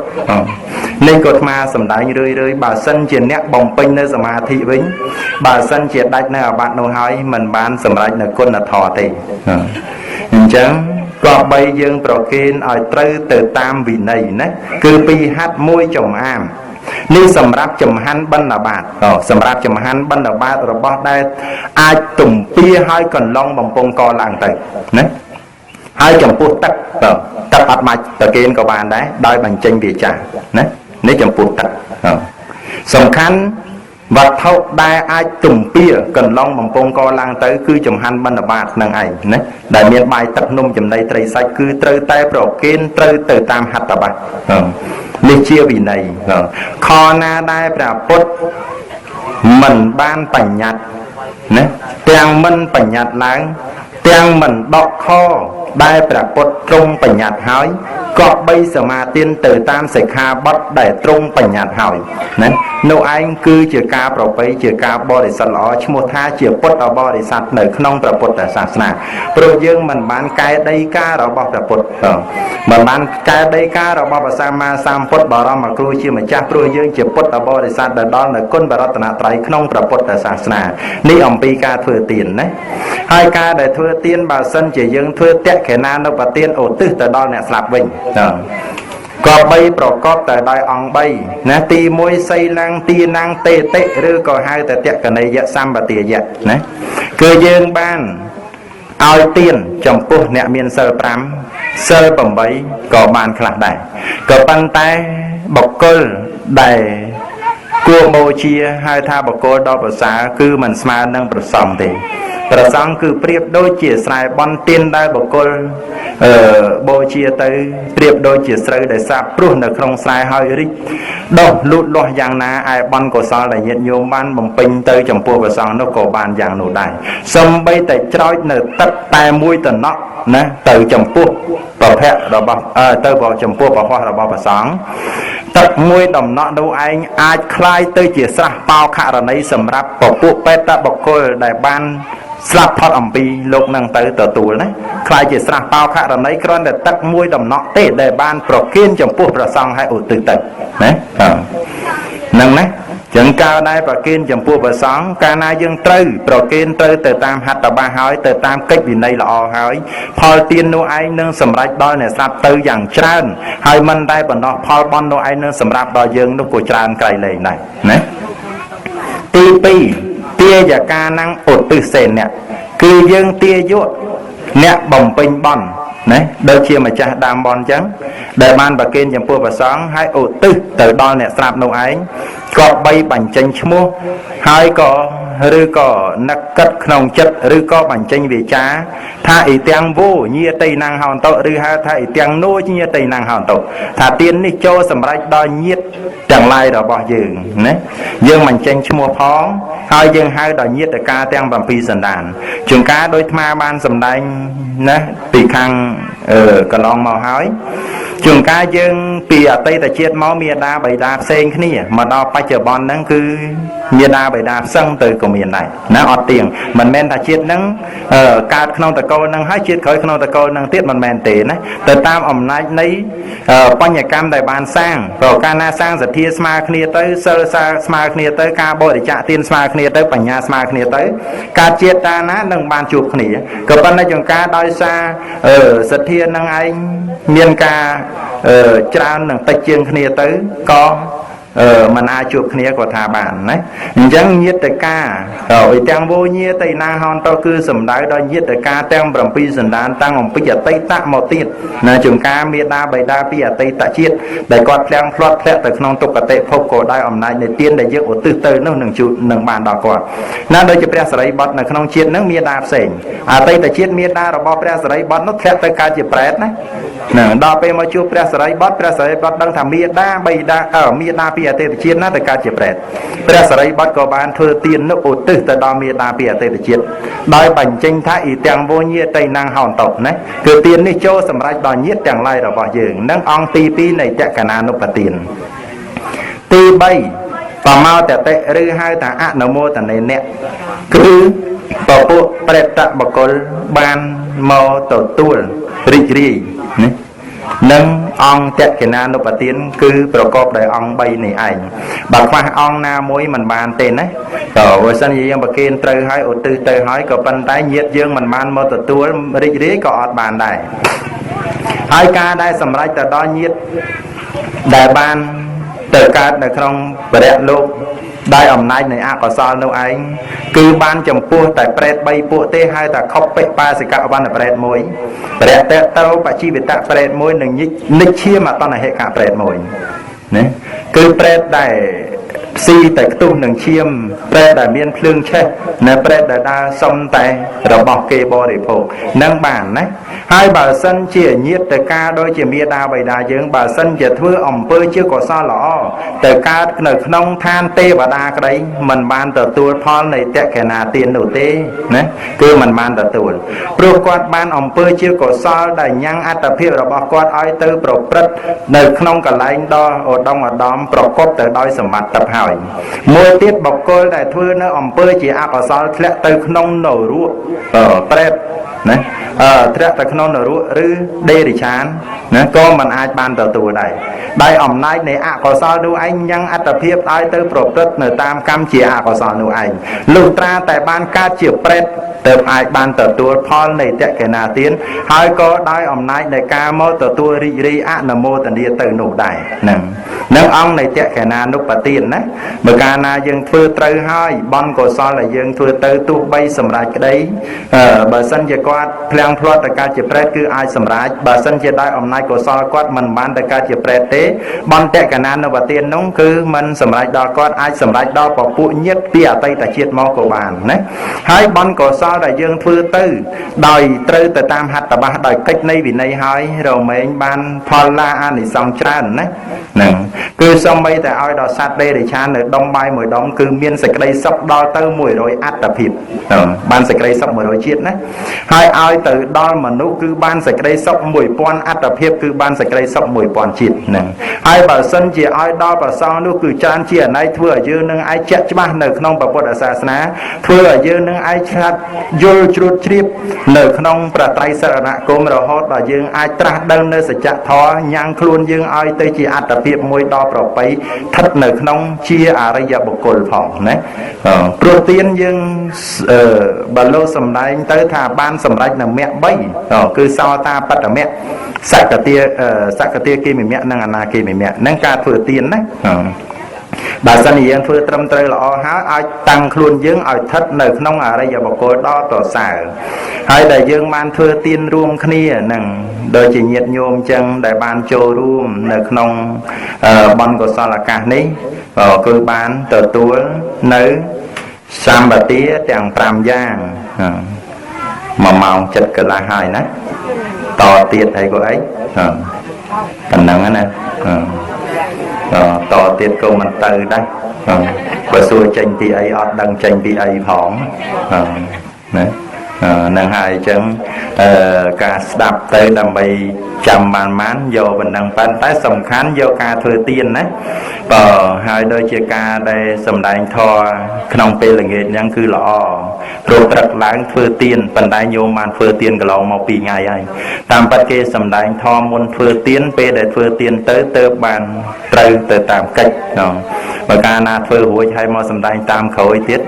នេះក៏អាត្មាសំដែងរឿយរឿយបើសិនជាអ្នកបំពេញនៅសមាធិវិញបើសិនជាដាច់នៅអាបត្តិនោះហើយមិនបានសម្រេចនៅគុណធម៌ទេអញ្ចឹងក៏បីយើងប្រគេនឲ្យត្រូវទៅតាមវិន័យណាគឺពីរហាត់មួយចំអាមនេះសម្រាប់ចំហាន់បណ្ឌបាតសម្រាប់ចំហាន់បណ្ឌបាតរបស់ដែលអាចទំពាហើយកន្លងបំពង់កឡើងទៅណាហើយចំពោះទឹកទឹកអត់មាច់ប្រគេនក៏បានដែរដោយបញ្ចេញវាចាណានេះចំពោះទឹកសំខាន់វត្ថុដែលអាចទំពាកន្លងបំពង់កឡើងទៅគឺចំហាន់បណ្ឌបាតនឹងឯងណាដែលមានបាយទឹកនំចំណីត្រីសាច់គឺត្រូវតែប្រគេនត្រូវទៅតាមហត្ថបាសនេះជាវិន័យខណាដែលព្រះពុទ្ធមិនបានបញ្ញត្តិណាទាំងមិនបញ្ញត្តិឡើងទាំងមិនដកខដែលព្រះពុទ្ធទ្រង់បញ្ញត្តិហើយក៏បីសមាទានទៅតាមសិក្ខាបទដែលទ្រង់បញ្ញត្តិហើយណានោះឯងគឺជាការប្រពៃជាការបរិសុទ្ធល្អឈ្មោះថាជាពុទ្ធបរិស័ទនៅក្នុងព្រះពុទ្ធសាសនាព្រោះយើងមិនបានកែដីការបស់ព្រះពុទ្ធមិនបានកែដីការបស់ព្រះសម្មាសម្ពុទ្ធបរមគ្រូជាម្ចាស់ព្រោះយើងជាពុទ្ធបរិស័ទដែលដល់នៅគុណបរតនត្រ័យក្នុងព្រះពុទ្ធសាសនានេះអំពីការធ្វើទានណាហើយការដែលធ្វើទានបើសិនជាយើងធ្វើតក្កេណានុបទានឧទ្ទិសទៅដល់អ្នកស្លាប់វិញក៏បីប្រកបតែដោយអង្គ3ណាទី1សីលੰទីណាំងតេតិឬក៏ហៅតែតក្កណីយសម្បទាយៈណាគឺយើងបានឲ្យទានចំពោះអ្នកមានសិល5សិល8ក៏បានខ្លះដែរក៏ប៉ុន្តែបុគ្គលដែលគួរបូជាហៅថាបុគ្គលដ៏ប្រសើរគឺមិនស្មើនឹងប្រសងទេ ព្រះសង្ឃគឺប្រៀបដូចជាស្រែបន់ទៀនដែលបុគ្គលអឺបូជាទៅប្រៀបដូចជាស្រូវដែលសាបព្រោះនៅក្នុងស្រែហើយរីកដុះលូតលាស់យ៉ាងណាឯបន់កុសលដែលញាតិញោមបានបំពេញទៅចំពោះព្រះសង្ឃនោះក៏បានយ៉ាងនោះដែរសំបីតែច្រោចនៅទឹកតែមួយតំណក់ណាទៅចំពោះប្រភៈរបស់ទៅចំពោះប្រហោះរបស់ព្រះសង្ឃទឹកមួយតំណក់នោះឯងអាចคล้ายទៅជាស្រះបោខរណីសម្រាប់ពពួកបេតបុគ្គលដែលបានស្លាប់ផុតអំពីលោកនឹងទៅទទួលណាคล้ายជាស្រះបោខរណីគ្រាន់តែទឹកមួយតំណក់ទេដែលបានប្រគៀនចំពោះព្រះសង្ឃឲ្យឧទ្ទិសទៅណាហ្នឹងណាចឹងកាលដែរប្រគិនចំពោះព្រះសង្ឃកាលណាយើងត្រូវប្រគិនត្រូវទៅតាមហត្ថបាហើយទៅតាមកិច្ចវិន័យល្អហើយផលទាននោះឯងនឹងសម្រេចដល់អ្នកស្រាប់ទៅយ៉ាងច្រើនហើយមិនតែបណ្ដោះផលបន់នោះឯងនឹងសម្រាប់ដល់យើងនោះក៏ច្រើនក្រៃលែងដែរណាទី2ទាយកានំឧទ្ទិសេនៈគឺយើងទាយកអ្នកបំពេញបន់ណាដូចជាម្ចាស់ដើមបន់ចឹងដែលបានប្រគេនចំពោះព្រះសង្ឃហើយឧទ្ទិសទៅដល់អ្នកស្រាប់នោះឯងក៏បីបញ្ចេញឈ្មោះហើយក៏ឬក៏នឹកគិតក្នុងចិត្តឬក៏បញ្ចេញវាចាថាអ៊ីទាំងវោញាតិណាំងហោន្តឬហៅថាអ៊ីទាំងនោញាតិណាំងហោន្តថាទាននេះចូលសម្រេចដល់ញាតិទាំងឡាយរបស់យើងណាយើងបញ្ចេញឈ្មោះផងហើយយើងហៅដល់ញាតិកាទាំង7សន្តានជួនកាលដោយអាត្មាបានសម្ដែងណាពីខាងកន្លងមកហើយជួនកាលយើងពីអតីតជាតិមកមេដាបៃតាផ្សេងគ្នាមកដល់បច្ចុប្បន្នហ្នឹងគឺមេដាបៃតាផ្សឹងទៅក៏មានដែរណាអត់ទៀងមិនមែនថាជាតិហ្នឹងកើតក្នុងតកូលហ្នឹងហើយជាតិក្រោយក្នុងតកូលហ្នឹងទៀតមិនមែនទេណាទៅតាមអំណាចនៃបញ្ញកម្មដែលបានសាងព្រោះកាលណាសាងសទ្ធាស្មើគ្នាទៅសិលស្មើគ្នាទៅការបរិច្ចាគទានស្មើគ្នាទៅបញ្ញាស្មើគ្នាទៅកើតជាតិតាណានឹងបានជួបគ្នាក៏ប៉ុន្តែចង្ការដោយសារសទ្ធានឹងឯងមានការច្រើននឹងតិចជាងគ្នាទៅក៏មិនអាចជួបគ្នាក៏ថាបានណាអញ្ចឹងញាតិកាអ៊ីទាំងវោញាតិណាហន្តគឺសំដៅដល់ញាតិកាទាំង7សន្តានតាំងអំពីអតីតមកទៀតណាជួនកាលមេដាបៃតាពីអតីតជាតិដែលគាត់ភ្លាំងផ្លាត់ធ្លាក់ទៅក្នុងទុគតិភពក៏ដោយអំណាចនៃទានដែលយើងឧទ្ទិសទៅនោះនឹងជួបនឹងបានដល់គាត់ណាដូចជាព្រះសរិបុត្រនៅក្នុងជាតិនឹងមេដាផ្សេងអតីតជាតិមេដារបស់ព្រះសរិបុត្រនោះធ្លាក់ទៅកើតជាប្រែតណាហ្នឹងដល់ពេលមកជួបព្រះសរិបុត្រព្រះសរិបុត្រដឹងថាមេដាបៃតាមេដាពីអតីតជាតិណាទៅកើតជាប្រែតព្រះសរិបុត្រក៏បានធ្វើទាននោះឧទ្ទិសទៅដល់មេដាពីអតីតជាតិដោយបញ្ចេញថាអ៊ីទាំងវោញាតិណាំងហោន្តណាគឺទាននេះចូលសម្រេចដល់ញាតិទាំងឡាយរបស់យើងនឹងអង្គទី2នៃតក្កណានុបទានទី3បមោតតិឬហៅថាអនុមោទនេអ្នកគឺពពួកប្រេតបុគ្គលបានមកទទួលរីករាយណានឹងអង្គតក្កណានុបទានគឺប្រកបដោយអង្គ3នេះឯងបើខ្វះអង្គណាមួយមិនបានទេណាក៏បើសិនជាយើងប្រគេនត្រូវហើយឧទ្ទិសទៅហើយក៏ប៉ុន្តែញាតិយើងមិនបានមកទទួលរីករាយក៏អត់បានដែរហើយការដែលសម្រេចទៅដល់ញាតិដែលបានទៅកើតនៅក្នុងបរិយលោកដោយអំណាចនៃអកុសលនោះឯងគឺបានចំពោះតែប្រេត3ពួកទេហៅថាខុបិបាសិកវណ្ណប្រេតមួយប្រេតតោបជីវិតប្រេតមួយនិងនិច្ឆាមតនហិកប្រេតមួយណាគឺប្រេតដែលស៊ីតែខ្ទុះនឹងឈាមប្រេតដែលមានភ្លើងឆេះនៅប្រេតដែលដើរសុំតែរបស់គេបរិភោគនឹងបានណាហើយបើសិនជាញាតិទៅការដូចជាមេដាបៃតាយើងបើសិនជាធ្វើអំពើជាកុសលល្អទៅកើតនៅក្នុងឋានទេវតាក្តីមិនបានទទួលផលនៃតក្កណាទាននោះទេណាគឺមិនបានទទួលព្រោះគាត់បានអំពើជាកុសលដែលញ៉ាំងអត្តភាពរបស់គាត់ឲ្យទៅប្រព្រឹត្តនៅក្នុងកន្លែងដ៏ឧត្តមឧត្តមប្រកបទៅដោយសម្បត្តិទឹកហើយមួយទៀតបុគ្គលដែលធ្វើនៅអំពើជាអកុសលធ្លាក់ទៅក្នុងនរកប្រេតណាធ្លាក់ទៅក្នុងនរកឬដេរិឆានណាក៏មិនអាចបានទទួលដែរដោយអំណាចនៃអកុសលនោះឯងញ៉ាំងអត្តភាពឲ្យទៅប្រព្រឹត្តនៅតាមកម្មជាអកុសលនោះឯងលុះត្រាតែបានកើតជាប្រេតទើបអាចបានទទួលផលនៃតក្កណាទានហើយក៏ដោយអំណាចនៃការមកទទួលរីករាយអនុមោទនាទៅនោះដែរហ្នឹងនឹងអង្គនៃតក្កណានុបទានណាបើកាលណាយើងធ្វើត្រូវហើយបន់កុសលដែលយើងធ្វើទៅទោះបីសម្រេចក្តីបើសិនជាគាត់ភ្លៀង ចាំងភ្លាត់ទៅកើតជាប្រេតគឺអាចសម្រេចបើសិនជាដោយអំណាចកុសលគាត់មិនបានទៅកើតជាប្រេតទេបន្តិកណានុបទាននោះគឺមិនសម្រេចដល់គាត់អាចសម្រេចដល់ពពួកញាតិពីអតីតជាតិមកក៏បានណាហើយបុណ្យកុសលដែលយើងធ្វើទៅដោយត្រូវទៅតាមហត្ថបាសដោយកិច្ចនៃវិន័យហើយរមែងបានផលឡាអានិសង្សច្រើនណាហ្នឹងគឺសំបីតែឲ្យដល់សត្វដេរិឆាននៅដុំបាយមួយដុំគឺមានសេចក្តីសុខដល់ទៅ100អត្តភាពបានសេចក្តីសុខ100ជាតិណាហើយឲ្យទៅដល់មនុស្សគឺបានសេចក្តីសុខ1000អត្តភាពគឺបានសេចក្តីសុខ1000ជាតិហ្នឹងហើយបើសិនជាឲ្យដល់ប្រសងនោះគឺច្រើនជាអន័យធ្វើឲ្យយើងនឹងឯងជាក់ច្បាស់នៅក្នុងព្រះពុទ្ធសាសនាធ្វើឲ្យយើងនឹងឯងឆ្លាតយល់ជ្រួតជ្រាបនៅក្នុងព្រះត្រៃសរណគមរហូតដល់យើងអាចត្រាស់ដឹងនៅសច្ចធម៌ញ៉ាំងខ្លួនយើងឲ្យទៅជាអត្តភាពមួយដ៏ប្រពៃស្ថិតនៅក្នុងជាអរិយបុគ្គលផងណាព្រោះទានយើងបើលោកសម្ដែងទៅថាបានសម្រេចនៅមគ្គ3គឺសោតាបត្តមគ្គសកតាសកតាគិមិមគ្គនិងអនាគិមិមគ្គហ្នឹងការធ្វើទានណាបើសិនជាយើងធ្វើត្រឹមត្រូវល្អហើយអាចតាំងខ្លួនយើងឲ្យស្ថិតនៅក្នុងអរិយបុគ្គលដ៏ប្រសើរហើយដែលយើងបានធ្វើទានរួមគ្នាហ្នឹងដូចជាញាតិញោមចឹងដែលបានចូលរួមនៅក្នុងបុណ្យកុសលឱកាសនេះគឺបានទទួលនៅសម្បទាទាំង5យ៉ាង1ម៉ោង7កន្លះហើយណាតទៀតអីក៏អីប៉ុណ្ណឹងណាតទៀតក៏មិនទៅដែរបើសួរចេញពីអីអត់ដឹងចេញពីអីផងណានឹងហើយអញ្ចឹងការស្ដាប់ទៅដើម្បីចាំបានបានយកបណ្ដឹងប៉ុន្តែសំខាន់យកការធ្វើទានណាបើហើយដូចជាការដែលសម្ដែងធម៌ក្នុងពេលល្ងាចហ្នឹងគឺល្អព្រោះព្រឹកឡើងធ្វើទានប៉ុន្តែញោមបានធ្វើទានកន្លងមក2ថ្ងៃហើយតាមពិតគេសម្ដែងធម៌មុនធ្វើទានពេលដែលធ្វើទានទៅទៅបានត្រូវទៅតាមកិច្ចបើកាលណាធ្វើរួចហើយមកសម្ដែងតាមក្រោយទៀត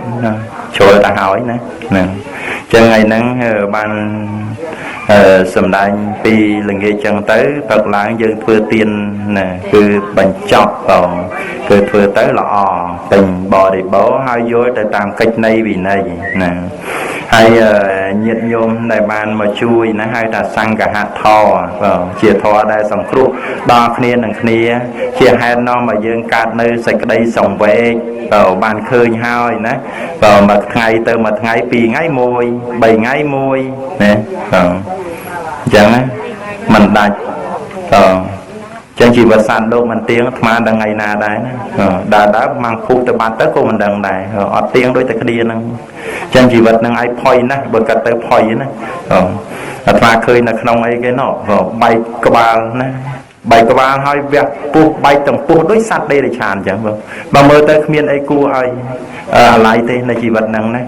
ជ្រុលទៅហើយណាហ្នឹងចឹងថ្ងៃហ្នឹងបានសម្ដែងពីល្ងាចចឹងទៅព្រឹកឡើងយើងធ្វើទានណាគឺបញ្ចប់បងគឺធ្វើទៅល្អពេញបរិបូរណ៍ហើយយល់ទៅតាមកិច្ចនៃវិន័យណាហើយញាតិញោមដែលបានមកជួយណាហៅថាសង្ឃហធម៌បងជាធម៌ដែលសង្គ្រោះដល់គ្នានឹងគ្នាជាហេតុនាំឲ្យយើងកើតនៅសេចក្តីសង្វេគបើបានឃើញហើយណាបើមួយថ្ងៃទៅមួយថ្ងៃពីរថ្ងៃមួយបីថ្ងៃមួយណាបងអញ្ចឹងណាមិនដាច់បងចឹងជីវិតសត្វលោកមិនទៀងអាត្មាដឹងថ្ងៃណាដែរណាដើរដើរម៉ាំងភុះទៅបាត់ទៅក៏មិនដឹងដែរអត់ទៀងដូចតែគ្នាហ្នឹងចឹងជីវិតហ្នឹងឯងផុយណាស់បើកាត់ទៅផុយណាអាត្មាឃើញនៅក្នុងអីគេណោះបែកក្បាលណាបែកក្បាលហើយវះពោះបែកទាំងពោះដូចសត្វដេរិឆានចឹងបើមើលទៅគ្មានអីគួរឲ្យអាល័យទេនៅជីវិតហ្នឹងណា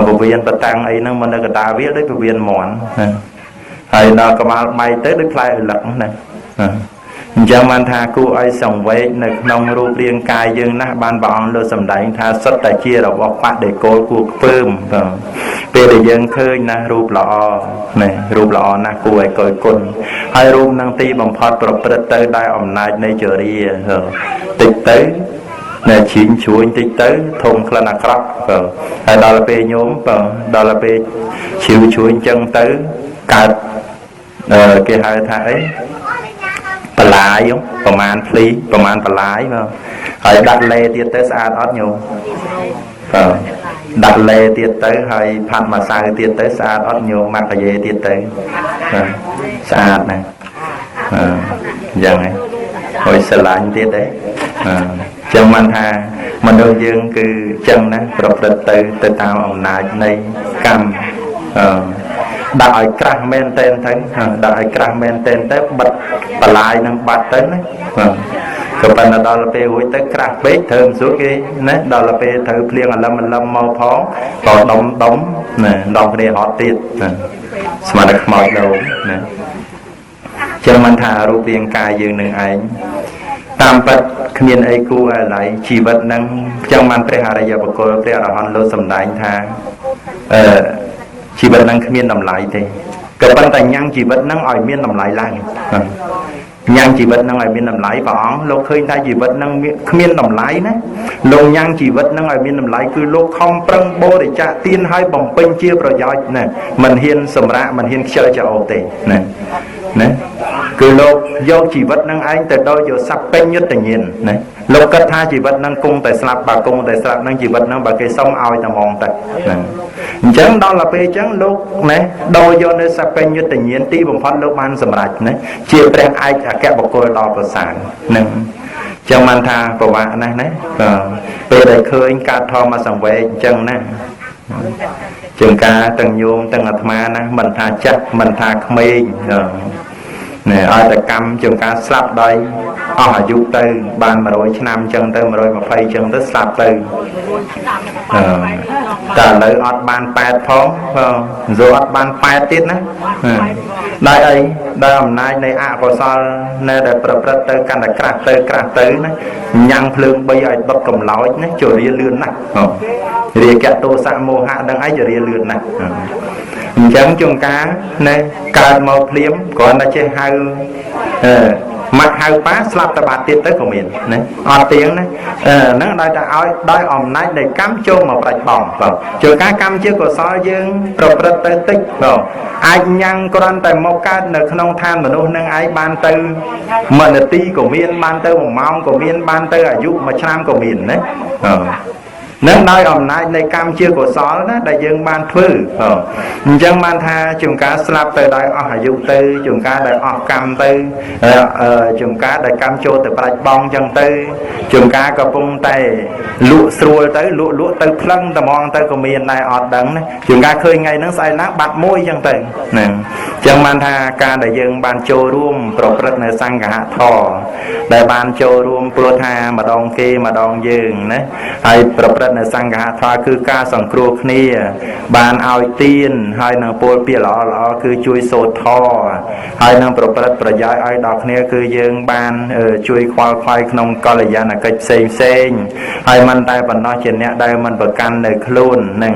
ពវៀនបតាំងអីហ្នឹងមកនៅកណ្ដាលវាដូចពវៀនមន់ណាហើយដល់ក្បាលបែកទៅដូចផ្លែឪឡឹកណាអញ្ចឹងបានថាគួរឲ្យសង្វេគនៅក្នុងរូបរាងកាយយើងណាស់បានព្រះអង្គលើសម្ដែងថាសុទ្ធតែជារបស់បដិគោលគួរខ្ពើមពេលដែលយើងឃើញណារូបល្អណារូបល្អណាស់គួរឲ្យកយគុណហើយរូបនឹងទីបំផុតប្រព្រឹត្តទៅដោយអំណាចនៃជរាតិចទៅណែឈីងជួញតិចទៅធំក្លិនអាក្រក់ហើយដល់ពេលញោមដល់ពេលឈីវជួញអញ្ចឹងទៅកើតគេហៅថាអីបន្លាយប្រមាណភ្លីប្រមាណបន្លាយបាទហើយដាក់លេទៀតទៅស្អាតអត់ញោមបាទដាក់លេទៀតទៅហើយផាត់ម្សៅទៀតទៅស្អាតអត់ញោមម៉ាក់កាយេទៀតទៅបាទស្អាតណាស់អញ្ចឹងហ៎ហើយស្រឡាញ់ទៀតទេចឹងបានថាមនុស្សយើងគឺចឹងណាប្រព្រឹត្តទៅទៅតាមអំណាចនៃកម្មដាក់ឲ្យក្រាស់មែនតែនទៅដាក់ឲ្យក្រាស់មែនតែនទៅបិទបន្លាយនឹងបាត់ទៅណាក៏ប៉ុន្តែដល់ពេលរួចទៅក្រាស់ពេកត្រូវមិនស្រួលគេណាដល់ពេលត្រូវភ្លៀងអាលឹមអាលឹមមកផងក៏ដុំដុំណាដុំគ្នាអត់ទៀតស្មានតែខ្មោចដូងណាចឹងមិនថារូបរាងកាយយើងនឹងឯងតាមពិតគ្មានអីគួរឲ្យឡៃជីវិតនឹងចឹងបានព្រះអរិយបុគ្គលព្រះអរហន្តលោកសម្ដែងថាជីវិតនឹងគ្មានតម្លៃទេ ក៏ប៉ុន្តែញ៉ាំងជីវិតហ្នឹងឲ្យមានតម្លៃឡើងញ៉ាំងជីវិតហ្នឹងឲ្យមានតម្លៃព្រះអង្គលោកឃើញថាជីវិតហ្នឹងគ្មានតម្លៃណាលោកញ៉ាំងជីវិតហ្នឹងឲ្យមានតម្លៃគឺលោកខំប្រឹងបរិច្ចាគទានឲ្យបំពេញជាប្រយោជន៍ណាមិនហ៊ានសម្រាកមិនហ៊ានខ្ជិលចោលទេណាណាគឺលោកយកជីវិតហ្នឹងឯងទៅដោយយកសបញ្ញត្តញាណណាលោកគិតថាជីវិតហ្នឹងគង់តែស្លាប់បើគង់តែស្លាប់ហ្នឹងជីវិតហ្នឹងបើគេសុំឲ្យតែហ្មងទៅណាអញ្ចឹងដល់ទៅពេលអញ្ចឹងលោកណាដោយយកនៅសបញ្ញត្តញាណទីបំផុតលោកបានសម្រេចណាជាព្រះឯកអគ្គបុគ្គលដល់ប្រសើរនឹងចឹងបានថាប្រវាក់ណាស់ណាពេលដែលឃើញកើតធម៌សង្វេគអញ្ចឹងណាជាងការទាំងញោមទាំងអាត្មាណាមិនថាចាស់មិនថាក្មេងណែឲ្យតែកម្មជាងការស្លាប់ដោយអស់អាយុទៅបាន100ឆ្នាំអញ្ចឹងទៅ120អញ្ចឹងទៅស្លាប់ទៅតែឥឡូវអត់បាន8ផងបាទអត់បាន8ទៀតណាដោយអីដោយអំណាចនៃអកុសលនៅដែលប្រព្រឹត្តទៅកាន់តែក្រាស់ទៅក្រាស់ទៅណាញ៉ាំងភ្លើង3ឲ្យដុតកំឡោចណាជរាលឿនណាស់រាគៈទោសៈមោហៈនឹងឯងជរាលឿនណាស់អញ្ចឹងជួនកាលណែកើតមកភ្លាមគ្រាន់តែចេះហៅម៉ាក់ហៅប៉ាស្លាប់តបាត់ទៀតទៅក៏មានណាអត់ទៀងណាហ្នឹងដោយតែឲ្យដោយអំណាចនៃកម្មចូលមកប្រាច់បងបាទជួនកាលកម្មជាកុសលយើងប្រព្រឹត្តទៅតិចបាទអាចញ៉ាំងគ្រាន់តែមកកើតនៅក្នុងឋានមនុស្សនឹងឯងបានទៅ1នាទីក៏មានបានទៅ1ម៉ោងក៏មានបានទៅអាយុ1ឆ្នាំក៏មានណានឹងដោយអំណាចនៃកម្មជាកុសលណាដែលយើងបានធ្វើអញ្ចឹងបានថាជួនកាលស្លាប់ទៅដោយអស់អាយុទៅជួនកាលដែលអស់កម្មទៅជួនកាលដែលកម្មចូលទៅប្រាច់បងអញ្ចឹងទៅជួនកាលកំពុងតែលក់ស្រួលទៅលក់លក់ទៅផ្លឹងត្មងទៅក៏មានដែរអត់ដឹងណាជួនកាលឃើញថ្ងៃហ្នឹងស្អែកឡើងបាត់មួយអញ្ចឹងទៅហ្នឹងអញ្ចឹងបានថាការដែលយើងបានចូលរួមប្រព្រឹត្តនៅសង្ឃធម៌ដែលបានចូលរួមព្រោះថាម្ដងគេម្ដងយើងណាហើយប្រព្រឹត្តនៅសង្ឃធម៌គឺការសង្គ្រោះគ្នាបានឲ្យទានហើយនឹងពលពាក្យល្អល្អគឺជួយសូត្រធម៌ហើយនឹងប្រព្រឹត្តប្រយោជន៍ឲ្យដល់គ្នាគឺយើងបានជួយខ្វល់ខ្វាយក្នុងកល្យាណកិច្ចផ្សេងផ្សេងហើយមិនតែប៉ុណ្ណោះជាអ្នកដែលមិនប្រកាន់នៅខ្លួននឹង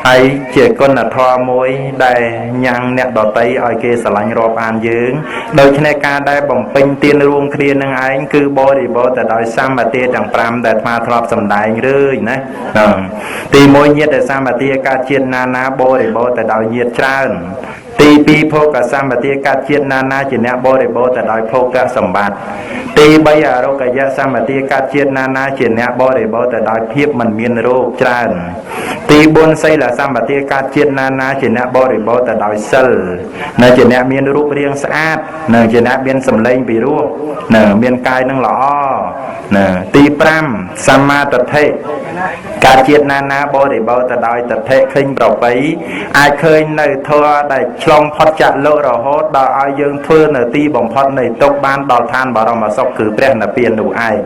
ហើយជាគុណធម៌មួយដែលញ៉ាំងអ្នកដតីឲ្យគេស្រឡាញ់រាប់អានយើងដូច្នេះការដែលបំពេញទានរួមគ្នានឹងឯងគឺបរិបូរណ៍ទៅដោយសម្បទាទាំង5ដែលអាត្មាធ្លាប់សម្ដែងរឿយណាទី1ញាតិសម្បទាកើតជាតិណាណាបរិបូរណ៍ទៅដោយញាតិច្រើនទី2ភោគសម្បទាកើតជាតិណាណាជាអ្នកបរិបូរណ៍ទៅដោយភោគសម្បត្តិទី3អរោគយសម្បទាកើតជាតិណាណាជាអ្នកបរិបូរណ៍ទៅដោយភាពមិនមានរោគច្រើនទី4សីលសម្បទាកើតជាតិណាណាជាអ្នកបរិបូរណ៍ទៅដោយសិលនៅជាអ្នកមានរូបរាងស្អាតនៅជាអ្នកមានសម្លេងពីរោះនៅមានកាយនឹងល្អណាទី5សម្មាទិដ្ឋិកើតជាតិណាណាបរិបូរណ៍ទៅដោយទិដ្ឋិឃើញប្រពៃអាចឃើញនៅធម៌ដែលឆ្លងផុតចាក់លោករហូតដល់ឲ្យយើងធ្វើនៅទីបំផុតនៃទុក្ខបានដល់ឋានបរមសុខគឺព្រះនិព្វាននោះឯង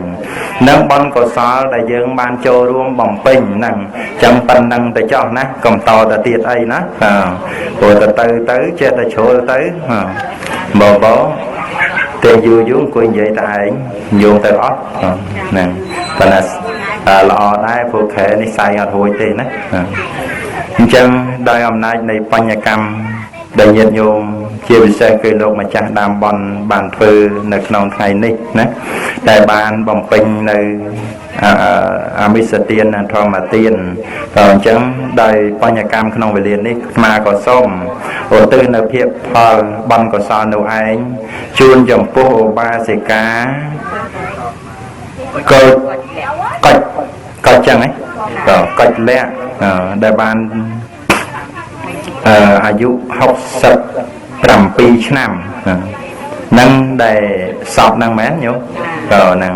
នឹងបុណ្យកុសលដែលយើងបានចូលរួមបំពេញហ្នឹងចាំប៉ុណ្ណឹងទៅចោះណាកុំតទៅទៀតអីណាព្រោះទៅទៅចេះតែជ្រុលទៅបបទេយូរយូរអង្គុយនិយាយតែឯងយោងទៅអស់ហ្នឹងប៉ុន្តែល្អដែរព្រោះខែនេះសៃអត់រួចទេណាអញ្ចឹងដោយអំណាចនៃបញ្ញកម្មដែលញាតិញោមជាពិសេសគឺលោកម្ចាស់ដើមបន់បានធ្វើនៅក្នុងថ្ងៃនេះណាដែលបានបំពេញនៅអាមិសទាននិងធម្មទានតើអញ្ចឹងដោយបញ្ញកម្មក្នុងវេលានេះអាត្មាក៏សូមឧទ្ទិសនៅភាពផលបុណ្យកុសលនោះឯងជូនចំពោះឧបាសិកាកុចកុចកុចចឹងហ៎កុចលៈដែលបានអាយុ67ឆ្នាំនឹងដែលសពហ្នឹងមែនញោមក៏ហ្នឹង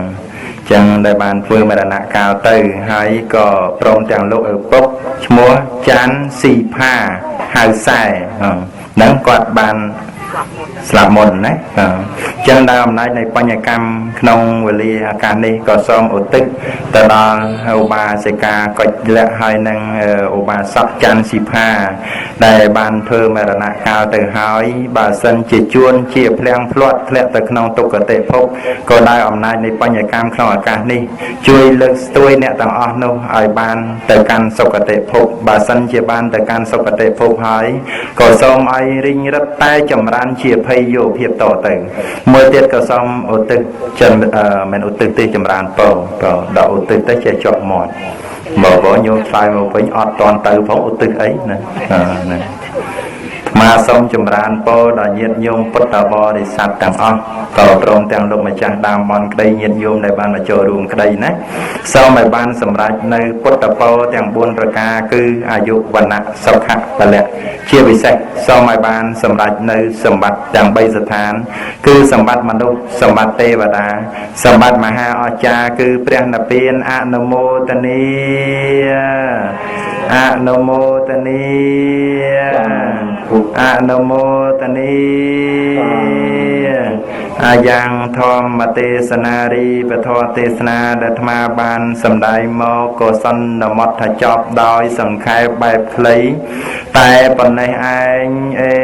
ចឹងដែលបានធ្វើមរណកាលទៅហើយក៏ព្រមទាំងលោកឪពុកឈ្មោះច័ន្ទស៊ីផាហៅសែហ្នឹងគាត់បាន ស្លាប់មុនណាអញ្ចឹងដោយអំណាចនៃបញ្ញកម្មក្នុងវេលាអាកាសនេះក៏សូមឧទ្ទិសទៅដល់ឧបាសិកាកុចលៈហើយនិងឧបាសកច័ន្ទស៊ីផាដែលបានធ្វើមរណកាលទៅហើយបើសិនជាជួនជាភ្លៀងភ្លាត់ធ្លាក់ទៅក្នុងទុគតិភពក៏ដោយអំណាចនៃបញ្ញកម្មក្នុងឱកាសនេះជួយលើកស្ទួយអ្នកទាំងអស់នោះឲ្យបានទៅកាន់សុគតិភពបើសិនជាបានទៅកាន់សុគតិភពហើយក៏សូមឲ្យរិញរឹតតែចម្រើនជាភ័យយោភាពតទៅមួយទៀតក៏សូមឧទ្ទិសចិនមិនឧទ្ទិសទេចម្រើនពរដល់ឧទ្ទិសទៅចេះជាប់មាត់មកបងញោមឆ្លើយមកវិញអត់តន់ទៅផងឧទ្ទិសអីណាណាមាសូមចម្រើនពរដល់ញាតិញោមពុទ្ធបរិស័ទទាំងអស់ក៏ព្រមទាំងលោកម្ចាស់ដើមបនក្តីញាតិញោមដែលបានមកចូលរួមក្តីណាសូមឲ្យបានសម្រេចនៅពុទ្ធពរទាំង4ប្រការគឺអាយុវណ្ណៈសុខៈពលៈជាពិសេសសូមឲ្យបានសម្រេចនៅសម្បត្តិទាំង3ស្ថានគឺសម្បត្តិមនុស្សសម្បត្តិទេវតាសម្បត្តិមហាអស្ចារ្យគឺព្រះនិព្វានអនុមោទនីអនុមោទនីអនុមោទនីអាយ៉ាងធម្មទេសនារីពធទេសនាដែលអាត្មាបានសម្ដែងមកក៏សន្មត់ថាចប់ដោយសង្ខេបបែបខ្លីតែប៉ុណ្ណេះឯងអេ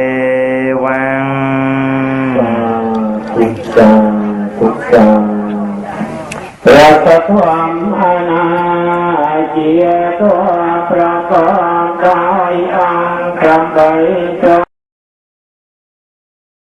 វ៉ាំង ទុសាទុសាព្រះធម្មអនាជាតប្រកបដោយអង្គ8